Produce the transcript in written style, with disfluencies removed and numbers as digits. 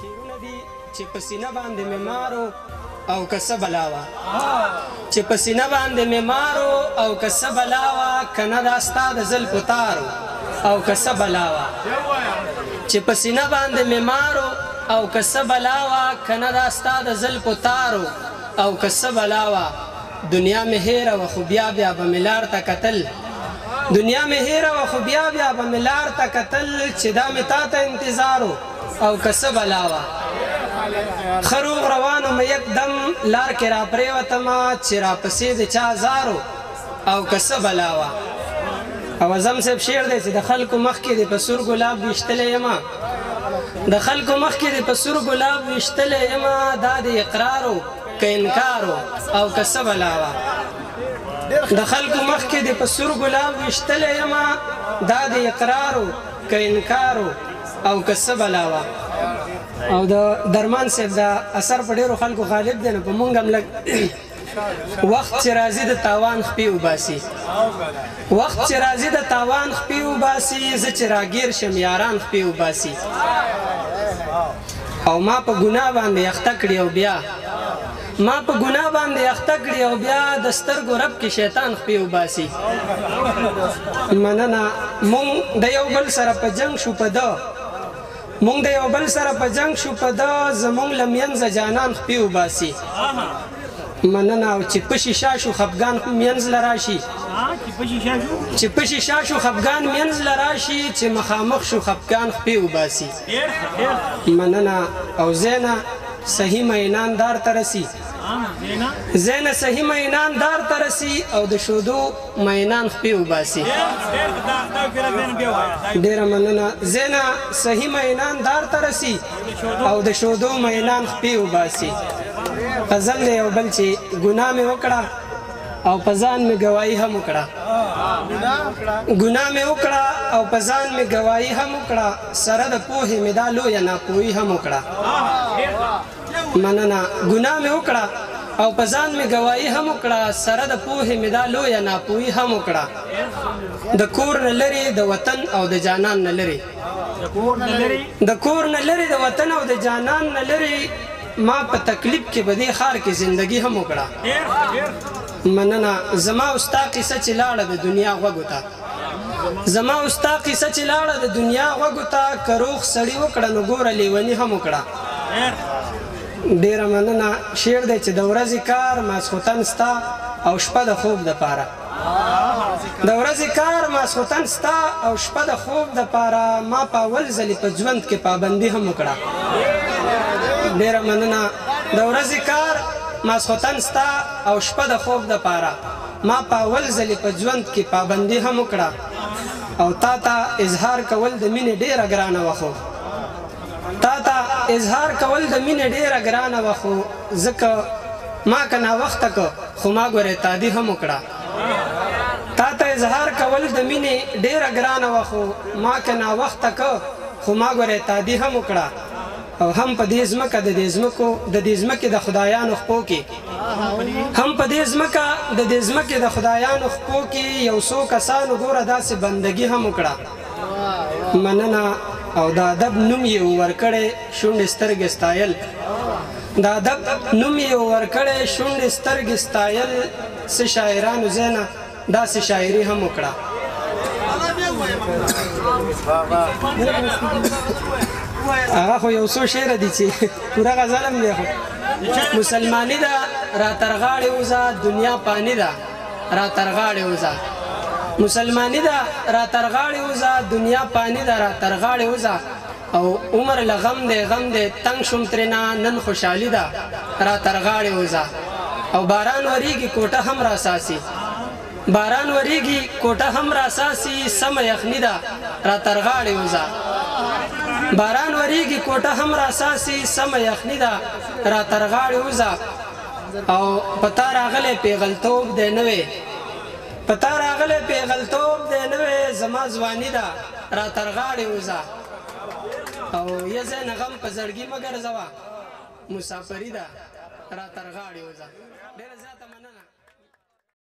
شعرونه دي چې په سینه باندې مې مارو او که څه بلا وه، چې په سینه باندې مې مارو او که څه بلا وه، که نه دا ستا د زلفو تارو او که څه بلا وه. چې په سینه باندې مې مارو او که څه بلا وه، که نه دا ستا د زلفو تارو او که څه بلا وه. دنیا مې هېره وه خو بیا بیا به مې لار ته کتل، دنیا مې هېره وه خو بیا بیا به مې لار ته کتل، چې دا مې تا ته انتظار او که څه بلا وه. ښه روغ روان وم یکدم لار کې راپرېوتمه، چې راپسې د چا زارو او که څه بلا وه. او اعظم صاحب شعر دی چې د خلکو مخکې دې په سور ګلاب ویشتلی یمه، د خلکو مخکې دې په سور ګلاب ویشتلی یمه، دا دې اقرار و که انکار و او که څه بلا وه. د خلکو مخکې دې په سور ګلاب ویشتلی یمه، دا دې اقرار و که انکار و او که څه بلا وه. او د درمان صاحب دا اثر په ډېرو خلکو غالب دی، نو په مونږ هم لږ وخت چې راځي د تاوان خپې وباسي، وخت چې راځي د تاوان خپې وباسي، زه چې راګیر شم یاران خپې وباسي. او ما په ګناه باندې اخته کړي او بیا ما په ګناه باندې اخته کړي او بیا د سترګو رب کې شیطان خپې وباسي. مننه. مونږ د یو بل سره په جنګ شو په ده، مونږ د یو بل سره په جنګ شو په ده، زمونږ له مینځه جانان خپې وباسي. مننه. او چې په شیشه شو خفګان مینځ له راشي، چې په شیشه شو خفګان مینځ له راشي، چې مخامخ شو خفګان خپې وباسي. مننه. او زینه صحیح مینان دار ته رسي، زینه صحیح مینان دار ته رسي، او د شودو مینان خپې وباسي. ډېره مننه. زینه صحیح مینان دار ته رسي او د شودو مینان خپې وباسي. غزل دی یو بل چې ګناه مې وکړه او په ځان مې ګواهي هم وکړه، ګناه مې وکړه او په ځان مې ګواهي هم وکړه، سره د پوهې مې دا لویه ناپوهي هم وکړه. مننه. ګناه مې وکړه او په ځان مې ګواهي هم وکړه، سره د پوهې مې دا لویه ناپوهي هم وکړه. د کور نه لرې د وطن او د جانان نه لرې، د کور نه لرې د وطن او د جانان نه لرې، ما په تکلیف کې په دې ښار کې زندگی هم وکړه. مننه. زما او ستا قصه چې لاړه د دنیا غوږو ته، زما او ستا قصه چې لاړه د دنیا غوږو ته، که روغ سړي وکړه نو ګوره لیوني هم وکړه. ډېره مننه. شعر دی چې د ورځې کار ماسخوتن ستا او شپه د خوب دپاره، د ورځې کار ماسخوتن ستا او شپه د خوب دپاره، ما په اول ځلې په ژوند کې پابندي هم وکړه. ډېره مننه. د ورځې کار ماسخوتن ستا او شپه د خوب دپاره، ما په اول ځلې په ژوند کې پابندي هم وکړه. او تا ته اظهار کول د مینې ډېره ګرانه وه، خو تا ته اظهار کول د مینې ډېره ګرانه وه، خو ځکه ما که ناوخته که خو ما ګورې تادي هم وکړه. تا ته اظهار کول د مینې ډېره ګرانه وه، خو ما که ناوخته که خو ما ګورې تادي هم وکړه. او هم په دې ځمکه د دې ځمکو د دې ځمکې د خدایانو خپو کې، هم په دې ځمکه د دې ځمکې د خدایانو خپو کې یو څو کسانو ګوره داسې بندګي هم وکړه. مننه. او د ادب نوم یې ورکړی شونډې سترګې ستایل، د ادب نوم یې ورکړی شونډې سترګې ستایل، څه شاعرانو زینه داسې شاعري هم وکړه. هغه خو یو څو شعره دي چې پوره غزل هم دی، خو مسلماني ده را تر غاړې وځه، دنیا پانی ده را تر غاړې وځه، مسلماني ده را تر غاړې وځه، دنیا پانی ده را تر غاړې وځه، او عمر له غم دی غم دی تنګ شوم ترېنه، نن خوشحالي ده را تر غاړې وځه. او باران وریږي کوټه هم راساسي، باران وریږي کوټه هم راساسي، سمه یخني ده را تر غاړې وځه، باران وریږي کوټه هم راساسي، سمه یخني ده را تر غاړې وځه. او په تا راغلی پیغلتوب دی نوی، په تا راغلی پیغلتوب دی نوی، زما ځواني ده را تر غاړې وځه. او یه زینه غم په زړګي مه ګرځوه، مسافري ده را تر غاړې وځه. ډېره زیاته مننه.